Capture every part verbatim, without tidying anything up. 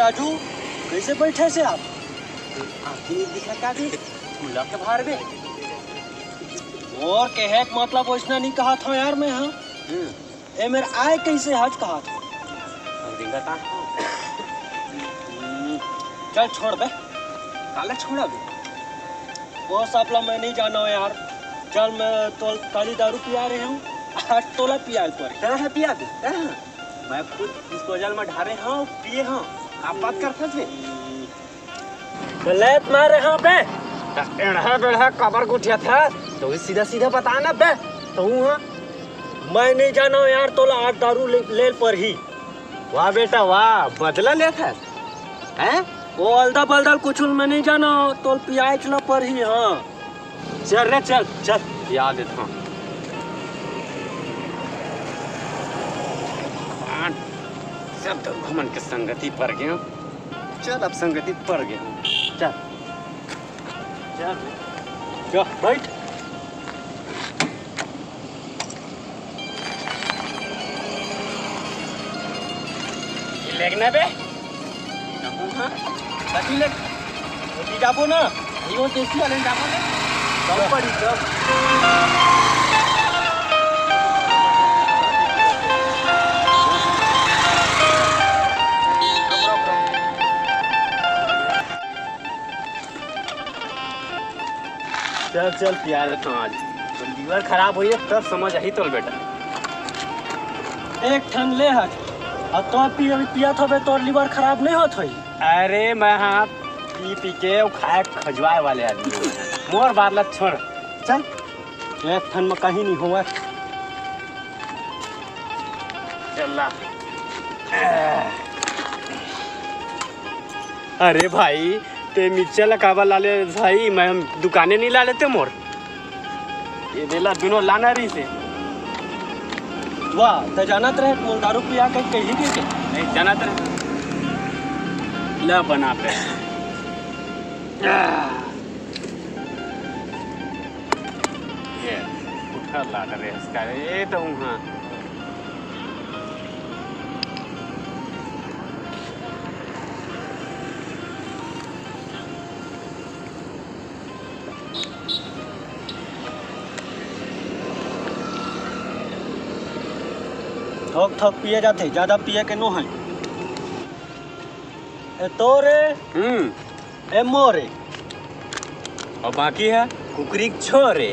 राजू, कैसे बैठे से आप? आँखी नहीं दिखा का भी? खुला के बाहर में। और कहे के मतलब वैसना नहीं कहा था यार मैं, हाँ। हम्म। ए मेर आय कैसे हच कहा था। हम रिंगा था। हम्म, चल छोड़ बे। काला छोड़ा बे? वो सब ला मैं नहीं जाना हूँ यार। चल मैं तो काली दारू पिया रहे हूँ, आज तोला पिया पर। तेरा है पिया दे, तेरा है। मैं खुद डिस्पोजल में ढारे हूँ, पिए हूँ। आप बात करते थे। गलत मारे हाँ बे। एड़ा बेड़ा कबर गुठिया था, तो सीधा सीधा बता ना बे। तो हूँ हाँ। मैं नहीं जाना हूँ यार, तोला आज दारू ले, ले पर ही। वाह बेटा वाह, बदला लेत हस, हैं? वो अलदा बलदा कुछ मैं नहीं जाना, तोल पियाच ला पर ही, हाँ। चल रे, चल, चल, पिया देत हूँ। सब तो हमन के संगति पर गए। चल, अब संगति पर गए। चल, चल, चल, बैठ। लेगना बे। हाँ, कथी ले? ओती जाबो ना। यो देसी वाले जाबो ना। कम पड़ी, कम। चल, चल, पिया देता हूँ आज। तो लीवर खराब होई है, तब समझ आई तोल बेटा। एक ठन ले हट, और तो पी, अभी पिया थबे, तोर लीवर खराब नहीं होत होई। अरे, मैं हाँ पी पी के वो खाए खजुआए वाले आदमी हूँ। मोर बात ला छोड़, चल। एक ठन में कहीं नहीं होवे। चल ला। अरे भाई, ते मिर्चा ला काबर ला ले भाई? मैं हम दुकाने नहीं ला लेते मोर। ये बेला दुनो लाना रही से। वाह, ते जानत रहे मोर दारू पिया के कही के के? नहीं जानत रहे। ला बना पे। ये उठा ला डरे इसका। ये तो हूँ हाँ। थोक थोक पिए जाते, ज्यादा पिए के नो है। ए तोरे, हम्म। ए मोरे। और बाकी है कुकरी के छोरे।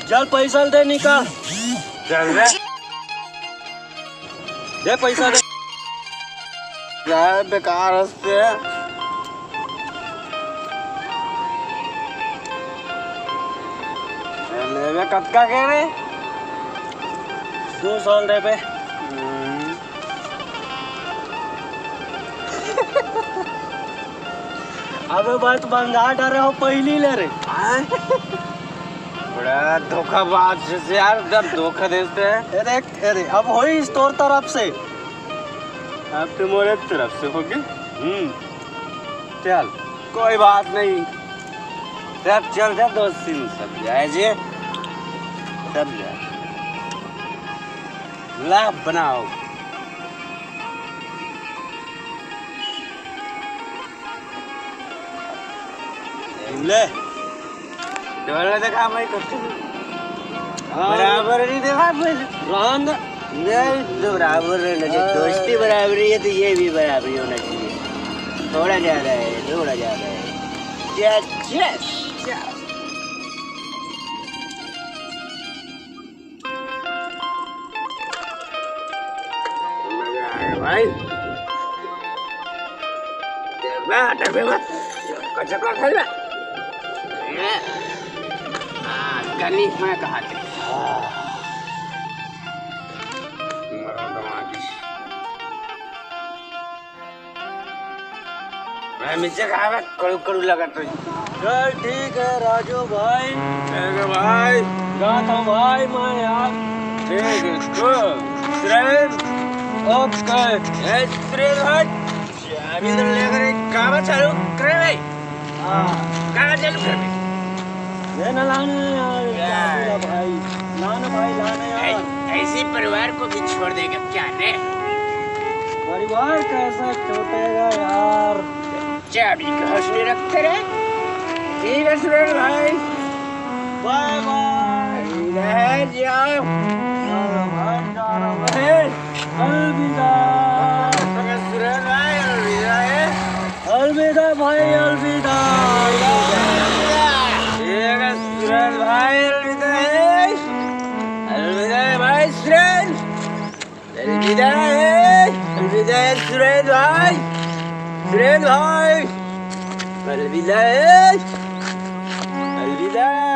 चल पैसा दे निकाल। चल रे। दे पैसा दे। यार बेकार हंसते हैं। लेवे कतका के रे? दो सौ लेवे। हम्म। अबे बात बंधा डरे हो पहली ले रे। हाँ? बड़ा धोखाबाज है यार, जब धोखा देते हैं। अरे, अरे, अब होई इस तोर तरफ से। अब तो मोरे तरफ से होगी। हम्म, चल, कोई बात नहीं। चल, चल, चल, दोस्त, सब जाए जे, सब जाए। ला बनाओ। ले। डोला देखा भाई, तो हाँ। बराबर नहीं देखा भाई। रहन दे। नहीं, तो बराबर रहना चाहिए। हाँ। दोस्ती बराबरी है, तो ये भी बराबरी होना चाहिए। थोड़ा ज्यादा है, थोड़ा ज्यादा है। क्या, क्या, क्या? मजा आया भाई। देखबे, देखबे मत। कच्चा का खाई बे। हाँ, गनी में कहा थे। मरो दमाद। भाई, मिर्चा खावे, कड़ू कड़ू लगत रही। चल, ठीक है राजू भाई। ठीक है भाई। जाता हूँ भाई, मैं यार। ठीक है, तो, श्रेण। ओके। ए, सुरेश भाई, चाबी तो लेकर एक काम चालू करे भाई। हाँ। काम चालू कर भाई। ये ना लाना यार, क्या यार। बोला भाई? लाना भाई, लाना यार। ऐ-, ऐसे परिवार को भी छोड़ देगा क्या रे? परिवार कैसे छूटेगा यार? चाबी कहाँ से रखते रे? ठीक है सुरेश भाई। बाय बाय। रह जाओ। हाँ, भाई जा रहा हूँ। ए, अलविदा। सुरेश भाई, अलविदा है। अलविदा भाई, अलविदा। ठीक है सुरेश भाई, अलविदा है। अलविदा है भाई सुरेश। अलविदा है, अलविदा है सुरेश भाई, सुरेश भाई, अलविदा है, अलविदा।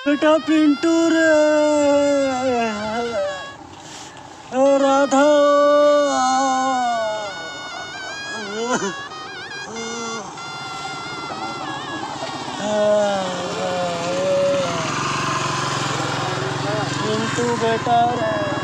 बेटा पिंटू रे, राधा, पिंटू बेटा रे।